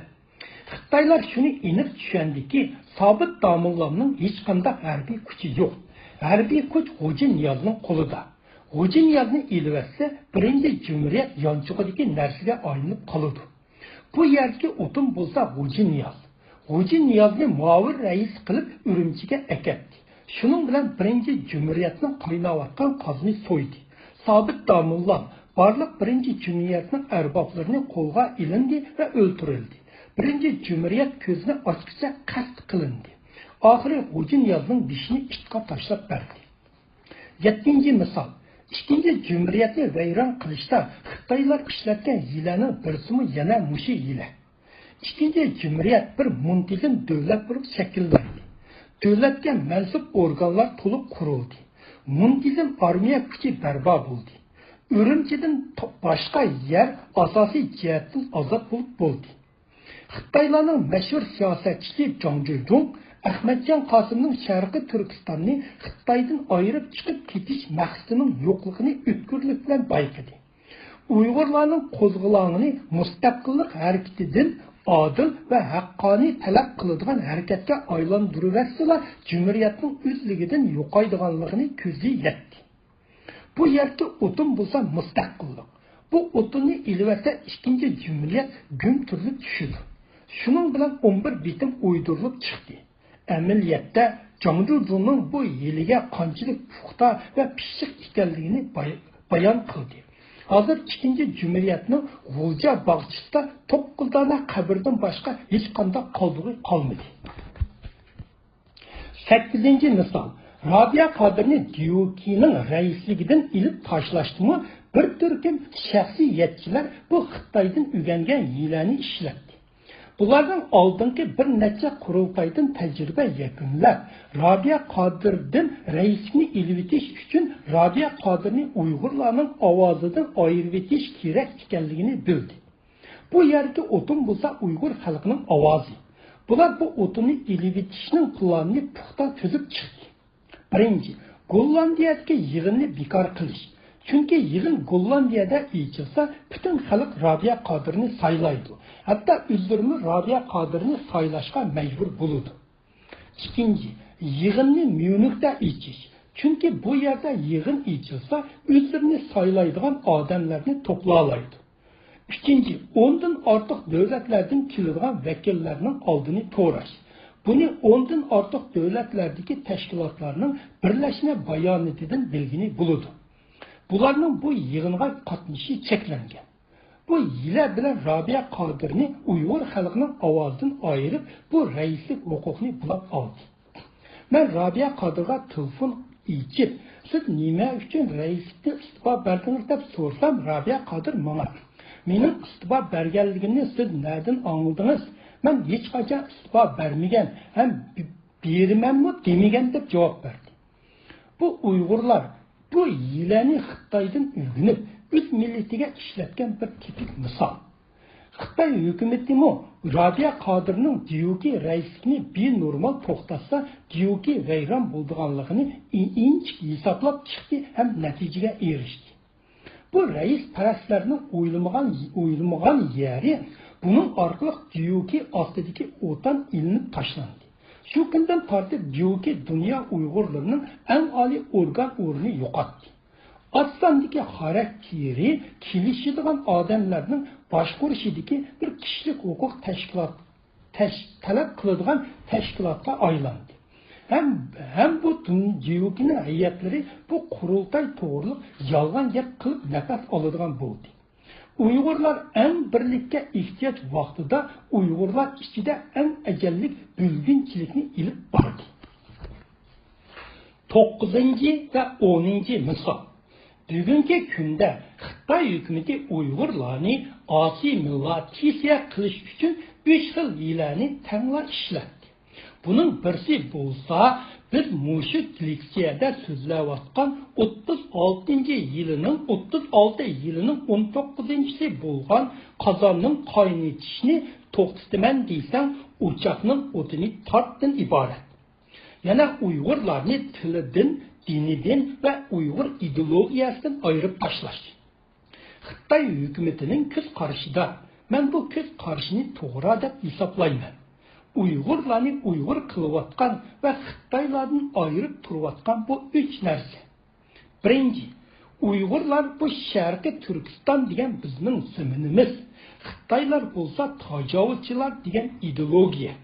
خىتايلار شۇنى ئېنىق چۈشەندىكى، سابىت داموللامنىڭ ھېچقانداق ھەربىي كۈچى يوق. ھەربىي كۈچ خوجا نىيازنىڭ قولىدا. خوجا نىيازنى ئېلىۋەتسە، بىرىنچى جۇمھۇرىيەت يانچۇقىدىكى نەرسىگە ئايلىنىپ قالىدۇ. بۇ يەردىكى ئوتۇن بولسا خوجا نىياز. خوجا نىيازنى مۇئاۋىن رەئىس قىلىپ ئۈرۈمچىگە ئەكەتتى. شۇنىڭ بىلەن بىرىنچى جۇمھۇرىيەتنىڭ قايناۋاتقان قازىنى سويدى. سابىت داموللام بارلىق بىرىنچى جۇمھۇرىيەتنىڭ ئەربابلىرىنى قولغا ئېلىندى ۋە ئۆلتۈرۈلدى. بىرىنچى جۇمھۇرىيەت كۆزىنى ئاچقۇچە قەست قىلىندى. ئاخىرى خوجا نىيازنىڭ بېشىنى ئىتقا تاشلاپ بەردى. يەتتىنچى مىسال، ئىككىنچى جۇمھۇرىيەتنى ۋەيران قىلىشتا خىتايلار ئىشلەتكەن ھىيلەنىڭ بىرسىمۇ يەنە مۇشۇ ھىيلە. ئىككىنچى جۇمھۇرىيەت بىر مۇنتىزىم دۆلەت بولۇپ شەكىللەندى. دۆلەتكە مەنسۇپ ئورگانلار تولۇق قۇرۇلدى. مۇنتىزىم ئارمىيە كۈچى بەرپا بولدى. ئۈرۈمچىدىن تو-، باشقا يەر ئاساسىي جەھەتتىن ئازاد بولۇپ بولدى. خىتايلارنىڭ مەشھۇر سىياسەتچىسى جاڭ جۇيجۇڭ ئەخمەتجان قاسىمنىڭ شەرقىي تۈركىستاننى خىتايدىن ئايرىپ چىقىپ كېتىش مەقسىتىنىڭ يوقلۇقىنى ئۆتكۈرلۈك بىلەن بايقىدى. ئۇيغۇرلارنىڭ قوزغىلاڭىنى مۇستەقىللىق ھەرىكىتىدىن ئادىل ۋە ھەققانىي تەلەپ قىلىدىغان ھەرىكەتكە ئايلاندۇرۇۋەتسىلا، جۇمھۇرىيەتنىڭ ئۆزلۈكىدىن يوقايدىغانلىقىنى كۆزى يەتتى. بۇ يەردىكى ئوتۇن بولسا مۇستەقىللىق. بۇ ئوتۇننى ئېلىۋەتسە، ئىككىنچى جۇمھۇرىيەت گۈم تۈرۈلۈپ چۈشىدۇ. شۇنىڭ بىلەن ئون بىر بېتىم ئويدۇرۇلۇپ چىقتى. ئەمەلىيەتتە، جاڭجۇزۇنىڭ بۇ ھىيلىگە قانچىلىك پۇختا ۋە پىششىق ئىكەنلىكىنى باي-، بايان قىلدى. ھازىر ئىككىنچى جۇمھۇرىيەتنىڭ غۇلجا باغچىسىدا توققۇز دانە قەبرىدىن باشقا ھېچقانداق قالدۇقى قالمىدى. سەككىزىنچى مىسال، رابىيە قادىرنى دىيۇكىنىڭ رەئىسلىكىدىن ئېلىپ تاشلاشتىمۇ بىر تۈركۈم شەخسىيەتچىلەر بۇ خىتايدىن ئۆگەنگەن ھىيلەنى ئىشلەتتى. بۇلارنىڭ ئالدىنقى بىر نەچچە قۇرۇلتايدىن تەجرىبە يەكۈنلەپ، رابىيە قادىردىن رەئىسلىكنى ئېلىۋېتىش ئۈچۈن رابىيە قادىرنى ئۇيغۇرلارنىڭ ئاۋازىدىن ئايرىۋېتىش كېرەك ئىكەنلىكىنى بىلدى. بۇ يەردىكى ئوتۇن بولسا ئۇيغۇر خەلقىنىڭ ئاۋازى. بۇلار بۇ ئوتۇننى ئېلىۋېتىشنىڭ پىلانىنى پۇختا تۈزۈپ چىقتى. بىرىنچى، گوللاندىيەدىكى يىغىننى بىكار قىلىش. چۈنكى يىغىن گوللاندىيەدە ئېچىلسا، پۈتۈن خەلق رابىيە قادىرنى سايلايدۇ. ھەتتا ئۆزلىرىمۇ رابىيە قادىرنى سايلاشقا مەجبۇر بولىدۇ. ئىككىنچى، يىغىننى ميۇنختا ئېچىش. چۈنكى بۇ يەردە يىغىن ئېچىلسا، ئۆزلىرىنى سايلايدىغان ئادەملەرنى توپلالايدۇ. ئۈچىنچى، ئوندىن ئارتۇق دۆلەتلەردىن كېلىدىغان ۋەكىللەرنىڭ ئالدىنى توراش. بۇنى ئوندىن ئارتۇق دۆلەتلەردىكى تەشكىلاتلارنىڭ بىرلەشمە بايانىتىدىن بىلگىلى بولىدۇ. بۇلارنىڭ بۇ يىغىنغا قاتنىشىشى چەكلەنگەن. بۇ ھىيلە بىلەن رابىيە قادىرنى ئۇيغۇر خەلقىنىڭ ئاۋازىدىن ئايرىپ، بۇ رەئىسلىك ھوقۇقنى بۇلاپ ئالدى. مەن رابىيە قادىرغا تېلېفون ئېچىپ، «سىز نېمە ئۈچۈن رەئىسلىكتىن ئىستېپا بەردىڭىز؟» دەپ سورىسام، رابىيە قادىر ماڭا، «مېنىڭ ئىستېپا بەرگەنلىكىمنى سىز نەدىن ئاڭلىدىڭىز؟ مەن ھېچقاچان ئىستېپا بەرمىگەن ھەم بېرىمەنمۇ دېمىگەن» دەپ جاۋاب بەردى. بۇ ئۇيغۇرلار بۇ ھىيلەنى خىتايدىن ئۆگىنىپ، ئۆز مىللىتىگە ئىشلەتكەن بىر تىپىك مىسال. خىتاي ھۆكۈمىتىمۇ رابىيە قادىرنىڭ دىيۇكى رەئىسلىكىنى بىنورمال توختاتسا، دىيۇكى ۋەيران بولىدىغانلىقىنى ئىنچىكە ھېسابلاپ چىقتى ھەم نەتىجىگە ئېرىشتى. بۇ رەئىسپەرەسلەرنىڭ ئويلىمىغان، ئويلىمىغان يەرى، بۇنىڭ ئارقىلىق دىيۇكى ئاستىدىكى ئوتان ئېلىنىپ تاشلاندى. شۇ كۈندىن تارتىپ دىيۇكى دۇنيا ئۇيغۇرلىرىنىڭ ئەڭ ئالىي ئورگان ئورنىنى يوقاتتى. ئاز ساندىكى خاراكتېرى كېلىشىدىغان ئادەملەرنىڭ باشقۇرۇشىدىكى بىر كىشىلىك ھوقۇق تەشكىلات، تەش-، تەلەپ قىلىدىغان تەشكىلاتقا ئايلاندى. ھەم، ھەم بۇ دۇن-، دىيۇكىنىڭ ھەيئەتلىرى بۇ قۇرۇلتاي توغرىلىق يالغان گەپ قىلىپ نەپەس ئالىدىغان بولدى. ئۇيغۇرلار ئەڭ بىرلىككە ئېھتىياج ۋاقتىدا ئۇيغۇرلار ئىچىدە ئەڭ ئەجەللىك بۆلگۈنچىلىكنى ئېلىپ باردى. توققۇزىنچى ۋە ئونىنچى مىسال. بۈگۈنكى كۈندە خىتاي ھۆكۈمىتى ئۇيغۇرلارنى ئاسسىمىلياتسىيە قىلىش ئۈچۈن ئۈچ خىل ھىيلەنى تەڭلا ئىشلەتتى. بۇنىڭ بىرسى بولسا، بىز مۇشۇ لېكسىيەدە سۆزلەۋاتقان ئوتتۇز ئالتىنچى يىلىنىڭ، ئوتتۇز ئالتە يىلىنىڭ ئون توققۇزىنچىسى بولغان قازاننىڭ قاينىتىشىنى توختىتىمەن دېسەڭ، ئوچاقنىڭ ئوتىنى تارتتىن ئىبارەت. يەنە ئۇيغۇرلارنى تىلىدىن، دىنىدىن ۋە ئۇيغۇر ئىدېئولوگىيەسىدىن ئايرىپ تاشلاش. خىتاي ھۆكۈمىتىنىڭ كۆز قارىشىدا، مەن بۇ كۆز قارىشىنى توغرا دەپ ھېسابلايمەن. ئۇيغۇرلارنى ئۇيغۇر قىلىۋاتقان ۋە خىتايلاردىن ئايرىپ تۇرۇۋاتقان بۇ ئۈچ نەرسە. بىرىنچى، ئۇيغۇرلار بۇ شەرقىي تۈركىستان دېگەن بىزنىڭ زېمىنىمىز. خىتايلار بولسا تاجاۋۇزچىلار دېگەن ئىدېئولوگىيە.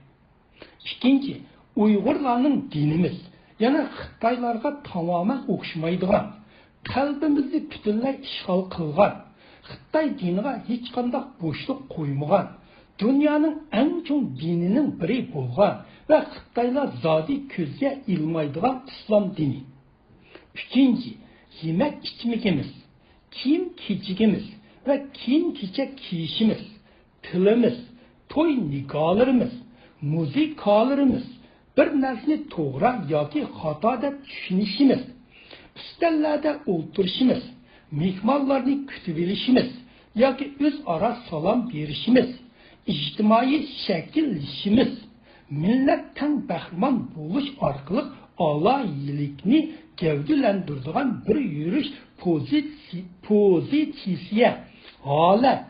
ئىككىنچى، ئۇيغۇرلارنىڭ دىنىمىز يەنە خىتايلارغا تامامەن ئوخشىمايدىغان، قەلبىمىزنى پۈتۈنلەي ئىشغال قىلغان، خىتاي دىنىغا ھېچقانداق بوشلۇق قويمىغان، دۇنيانىڭ ئەڭ چوڭ دىنىنىڭ بىرى بولغان ۋە خىتايلار زادى كۆزگە ئىلمايدىغان ئىسلام دىنى. ئۈچىنچى، يېمەك ئىچمىكىمىز، كىيىم كېچىكىمىز ۋە كىيىم كېچەك كىيىشىمىز، تىلىمىز، توي نىكاھلىرىمىز، مۇزىكالىرىمىز، بىر نەرسىنى توغرا ياكى خاتا دەپ چۈشىنىشىمىز، ئۈستەللەردە ئولتۇرۇشىمىز، مېھمانلارنى كۈتۈۋېلىشىمىز ياكى ئۆزئارا سالام بېرىشىمىز، ئىجتىمائىي شەكىللىشىمىز، مىللەت تەڭ بەھرىمەن بولۇش ئارقىلىق ئالاھىدىلىكنى گەۋدىلەندۈرىدىغان بىر يۈرۈش پوزىتسى-، پوزىتسىيە، ھالەت،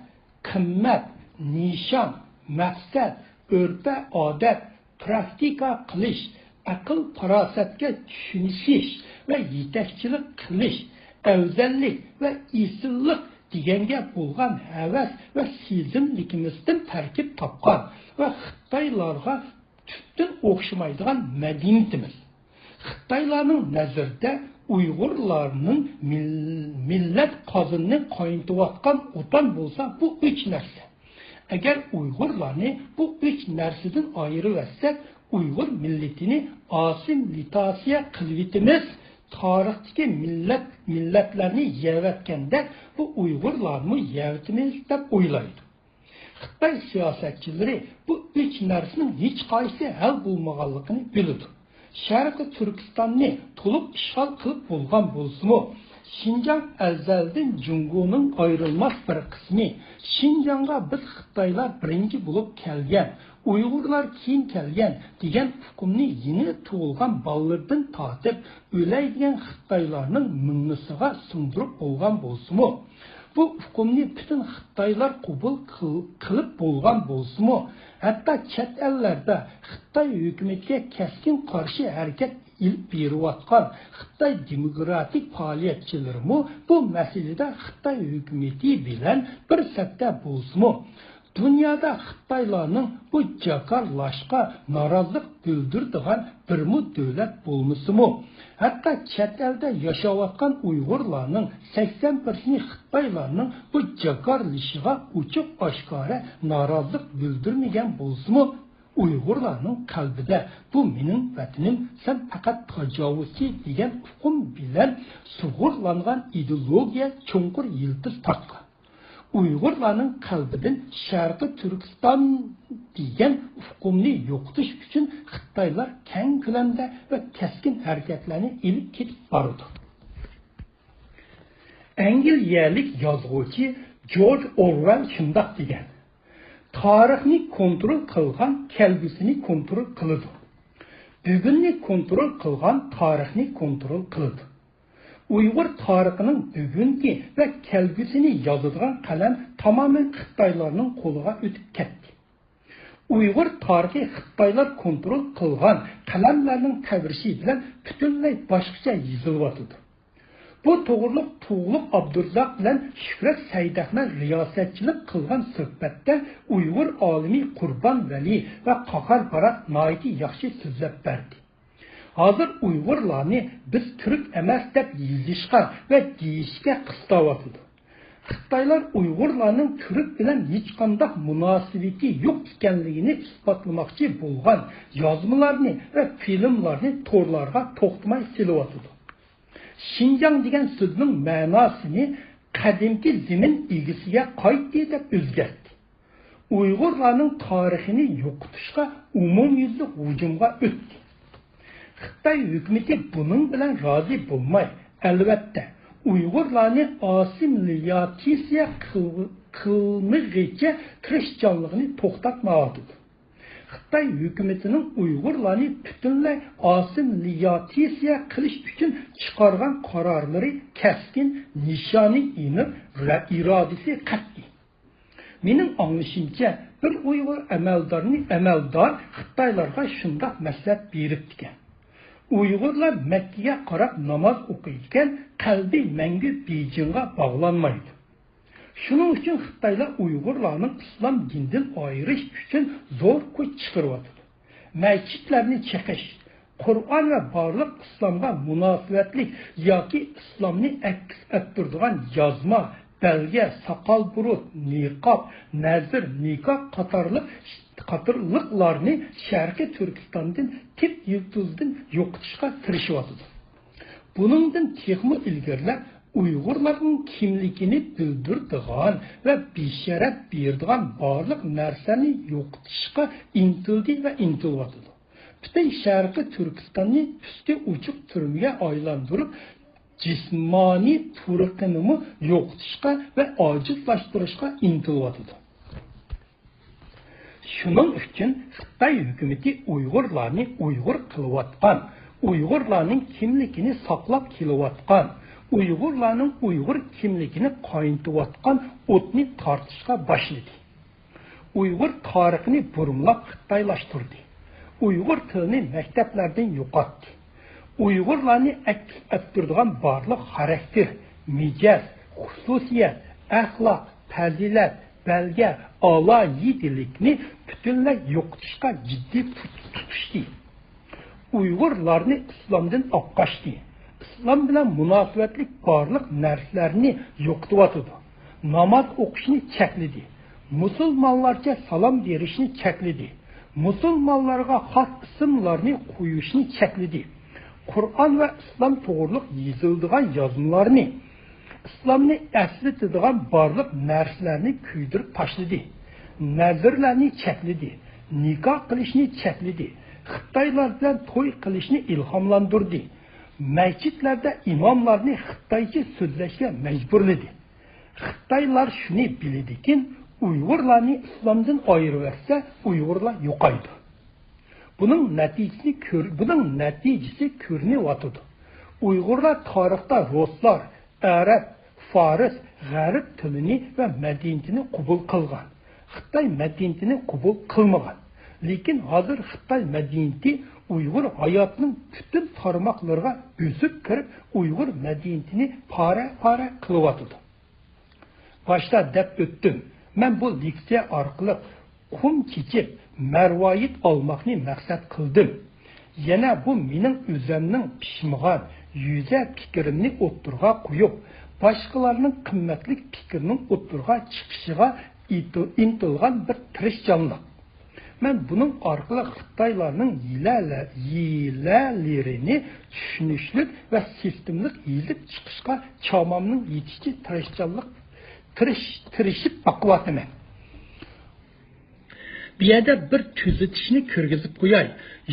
قىممەت، نىشان، مەقسەت، ئۆرپە-ئادەت، پراكتىكا قىلىش، ئەقىل-پاراسەتكە چۈشىنىشىش ۋە يېتەكچىلىك قىلىش، ئەۋزەللىك ۋە ئېسىللىق دېگەنگە بولغان ھەۋەس ۋە سېزىملىكىمىزدىن تەركىب تاپقان ۋە خىتايلارغا تۈپتىن ئوخشىمايدىغان مەدەنىيىتىمىز. خىتايلارنىڭ نەزىرىدە ئۇيغۇرلارنىڭ مىل-، مىللەت قازىنىنى قاينىتىۋاتقان ئوتان بولسا بۇ ئۈچ نەرسە. ئەگەر ئۇيغۇرلارنى بۇ ئۈچ نەرسىدىن ئايرىۋەتسەك، ئۇيغۇر مىللىتىنى ئاسسىمىلياتسىيە قىلىۋېتىمىز، تارىختىكى مىللەت، مىللەتلەرنى يەۋەتكەندەك بۇ ئۇيغۇرلارنىمۇ يەۋېتىمىز دەپ ئويلايدۇ. خىتاي سىياسەتچىلىرى بۇ ئۈچ نەرسىنىڭ ھېچقايسى ھەل بولمىغانلىقىنى بىلىدۇ. شەرقىي تۈركىستاننى تولۇق ئىشغال قىلىپ بولغان بولسىمۇ، شىنجاڭ ئەزەلدىن جۇڭگونىڭ ئايرىلماس بىر قىسمى. شىنجاڭغا بىز خىتايلار بىرىنچى بولۇپ كەلگەن، ئۇيغۇرلار كېيىن كەلگەن دېگەن ئۇقۇمنى يېڭى تۇغۇلغان بالىلىرىدىن تارتىپ ئۆلەي دېگەن خىتايلارنىڭ مىڭىسىغا سىڭدۈرۈپ بولغان بولسىمۇ، بۇ ئۇقۇمنى پۈتۈن خىتايلار قوبۇل قىل-، قىلىپ بولغان بولسىمۇ، ھەتتا چەت ئەللەردە خىتاي ھۆكۈمىتىگە كەسكىن قارشى ھەرىكەت ئېلىپ بېرىۋاتقان خىتاي دېموكراتىك پائالىيەتچىلىرىمۇ بۇ مەسىلىدە خىتاي ھۆكۈمىتى بىلەن بىر سەپتە بولسىمۇ، دۇنيادا خىتايلارنىڭ بۇ جاكارلاشقا نارازىلىق بىلدۈرىدىغان بىرمۇ دۆلەت بولمىسىمۇ، ھەتتا چەت ئەلدە ياشاۋاتقان ئۇيغۇرلارنىڭ سەكسەن پىرسېنتى خىتايلارنىڭ بۇ جاكارلىشىغا ئوچۇق ئاشكارا نارازىلىق بىلدۈرمىگەن بولسىمۇ، ئۇيغۇرلارنىڭ قەلبىدە «بۇ مېنىڭ ۋەتىنىم، سەن پەقەت تاجاۋۇزچى» دېگەن ئۇقۇم بىلەن سۇغۇرلانغان ئىدېئولوگىيە چوڭقۇر يىلتىز تارتقان. ئۇيغۇرلارنىڭ قەلبىدىن شەرقىي تۈركىستان دېگەن ئۇقۇمنى يوقىتىش ئۈچۈن خىتايلار كەڭ كۆلەمدە ۋە كەسكىن ھەرىكەتلەرنى ئېلىپ كېتىپ بارىدۇ. ئەنگلىيەلىك يازغۇچى جورج ئورۋېل شۇنداق دېگەن: «تارىخنى كونترول قىلغان كەلگۈسىنى كونترول قىلىدۇ. بۈگۈننى كونترول قىلغان تارىخنى كونترول قىلىدۇ.» ئۇيغۇر تارىخىنىڭ بۈگۈنكى ۋە كەلگۈسىنى يازىدىغان قەلەم تامامەن خىتايلارنىڭ قولىغا ئۆتۈپ كەتتى. ئۇيغۇر تارىخى خىتايلار كونترول قىلغان قەلەملەرنىڭ تەۋرىشى بىلەن پۈتۈنلەي باشقىچە يېزىلىۋاتىدۇ. بۇ توغرۇلۇق تۇغلۇق ئابدۇرزاق بىلەن شۆھرەت سەيدەھمەت رىياسەتچىلىك قىلغان سۆھبەتتە ئۇيغۇر ئالىمى قۇربان ۋەلى ۋە قاھار بارات ناھايىتى ياخشى سۆزلەپ بەردى. ھازىر ئۇيغۇرلارنى بىز تۈرك ئەمەس دەپ يېزىشقا ۋە دېيىشكە قىستاۋاتىدۇ. خىتايلار ئۇيغۇرلارنىڭ تۈرك بىلەن ھېچقانداق مۇناسىۋىتى يوق ئىكەنلىكىنى ئىسپاتلىماقچى بولغان يازمىلارنى ۋە فىلىملارنى تورلارغا توختىماي سېلىۋاتىدۇ. شىنجاڭ دېگەن سۆزنىڭ مەناسىنى «قەدىمكى زېمىن ئىگىسىگە قايتتى» دەپ ئۆزگەرتتى. ئۇيغۇرلارنىڭ تارىخىنى يوقىتىشقا ئومۇميۈزلۈك ھۇجۇمغا ئۆتتى. خىتاي ھۆكۈمىتى بۇنىڭ بىلەن رازى بولماي، ئەلۋەتتە، ئۇيغۇرلارنى ئاسسىمىلياتسىيە قىل-، قىلمىغىچە تىرىشچانلىقىنى توختاتمايۋاتىدۇ. خىتاي ھۆكۈمىتىنىڭ ئۇيغۇرلارنى پۈتۈنلەي ئاسسىمىلياتسىيە قىلىش ئۈچۈن چىقارغان قارارلىرى كەسكىن، نىشانى ئېنىق، رە-، ئىرادىسى قەتئىي. مېنىڭ ئاڭلىشىمچە، بىر ئۇيغۇر ئەمەلدارنى، ئەمەلدار خىتايلارغا شۇنداق مەسلىھەت بېرىپتىكەن: «ئۇيغۇرلار مەككىگە قاراپ ناماز ئوقۇيدىكەن، قەلبى مەڭگۈ بېيجىڭغا باغلانمايدۇ.» شۇنىڭ ئۈچۈن خىتايلار ئۇيغۇرلارنىڭ ئىسلام دىنىدىن ئايرىش ئۈچۈن زور كۈچ چىقىرىۋاتىدۇ. مەسچىتلەرنى چېقىش، قۇرئان ۋە بارلىق ئىسلامغا مۇناسىۋەتلىك ياكى ئىسلامنى ئەكس ئەتتۈرىدىغان يازما، بەلگە، ساقال-بۇرۇت، نىقاب، نەزىر، نىكاھ قاتارلىق، قاتارلىقلارنى شەرقىي تۈركىستاندىن تىپ يىلتىزىدىن يوقىتىشقا تىرىشىۋاتىدۇ. بۇنىڭدىن تېخىمۇ ئىلگىرىلەپ، ئۇيغۇرلارنىڭ كىملىكىنى بىلدۈرىدىغان ۋە بېشارەت بېرىدىغان بارلىق نەرسىلەرنى يوقىتىشقا ئىنتىلدى ۋە ئىنتىلىۋاتىدۇ. پۈتۈن شەرقىي تۈركىستاننى ئۈستى ئوچۇق تۈرمىگە ئايلاندۇرۇپ، جىسمانىي تۇرقىنىمۇ يوقىتىشقا ۋە ئاجىزلاشتۇرۇشقا ئىنتىلىۋاتىدۇ. شۇنىڭ ئۈچۈن خىتاي ھۆكۈمىتى ئۇيغۇرلارنى ئۇيغۇر قىلىۋاتقان، ئۇيغۇرلارنىڭ كىملىكىنى ساقلاپ كېلىۋاتقان، ئۇيغۇرلارنىڭ ئۇيغۇر كىملىكىنى قاينىتىۋاتقان ئوتنى تارتىشقا باشلىدى. ئۇيغۇر تارىخىنى بۇرمىلاپ خىتايلاشتۇردى. ئۇيغۇر تىلىنى مەكتەپلەردىن يوقاتتى. ئۇيغۇرلارنى ئەكس ئەتتۈرىدىغان بارلىق خاراكتېر، مىجەز، خۇسۇسىيەت، ئەخلاق، پەزىلەت، بەلگە، ئالاھىدىلىكنى پۈتۈنلەي يوقىتىشقا جىددىي تۇت-، تۇتۇشتى. ئۇيغۇرلارنى ئىسلامدىن ئاپقاچتى. ئىسلام بىلەن مۇناسىۋەتلىك بارلىق نەرسىلەرنى يوقىتىۋاتىدۇ. ناماز ئوقۇشنى چەكلىدى. مۇسۇلمانلارچە سالام بېرىشنى چەكلىدى. مۇسۇلمانلارغا خاس ئىسىملارنى قويۇشنى چەكلىدى. قۇرئان ۋە ئىسلام توغرۇلۇق يېزىلىدىغان يازمىلارنى، ئىسلامنى ئەسلىتىدىغان بارلىق نەرسىلەرنى كۆيدۈرۈپ تاشلىدى. نەزىرلەرنى چەكلىدى. نىكاھ قىلىشنى چەكلىدى. خىتايلار بىلەن توي قىلىشنى ئىلھاملاندۇردى. مەسچىتلەردە ئىماملارنى خىتايچە سۆزلەشكە مەجبۇرلىدى. خىتايلار شۇنى بىلىدىكىن، ئۇيغۇرلارنى ئىسلامدىن ئايرىۋەتسە، ئۇيغۇرلار يوقايدۇ. بۇنىڭ نەتىجىسى كۆر-، بۇنىڭ نەتىجىسى كۆرۈنۈۋاتىدۇ. ئۇيغۇرلار تارىختا رۇسلار، ئەرەب، فارس، غەرب تىلىنى ۋە مەدەنىيىتىنى قوبۇل قىلغان. خىتاي مەدەنىيىتىنى قوبۇل قىلمىغان. لېكىن ھازىر خىتاي مەدەنىيىتى ئۇيغۇر ھاياتىنىڭ پۈتۈن تارماقلىرىغا بۆسۈپ كىرىپ، ئۇيغۇر مەدەنىيىتىنى پارە-پارە قىلىۋاتىدۇ. باشتا دەپ ئۆتتۈم، مەن بۇ لېكسىيە ئارقىلىق قۇم چېچىپ، مەرۋايىت ئالماقنى مەقسەت قىلدىم. يەنە بۇ مېنىڭ ئۆزەمنىڭ پىشمىغان يۈزە پىكرىمنى ئوتتۇرىغا قويۇپ، باشقىلارنىڭ قىممەتلىك پىكرىنىڭ ئوتتۇرىغا چىقىشىغا ئىنتىلغان بىر تىرىشچانلىق. مەن بۇنىڭ ئارقىلىق خىتايلارنىڭ ھىيلە-، ھىيلىلىرىنى چۈشىنىشلىك ۋە سىستېمىلىق يېزىپ چىقىشقا چامامنىڭ يېتىشىچە تىرىشچانلىق، تىرىش-، تىرىشىپ باقىۋاتىمەن. بۇ يەردە بىر تۈزىتىشنى كىرگۈزۈپ قوياي.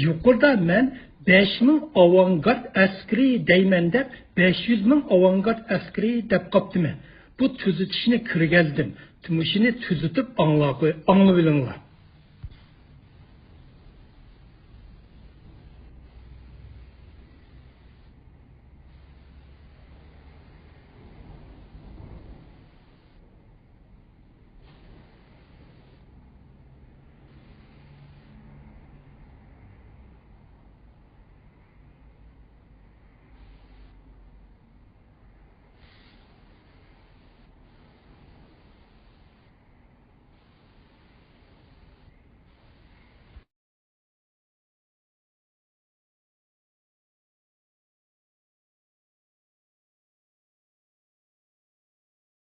يۇقىرىدا مەن بەش مىڭ ئاۋانگارد ئەسكىرى دەيمەن دەپ، بەش يۈز مىڭ ئاۋانگارد ئەسكىرى دەپ قاپتىمەن. بۇ تۈزىتىشنى كىرگۈزدۈم. مۇشۇنى تۈزىتىپ ئاڭلاغۇ-، ئاڭلىۋېلىڭلار.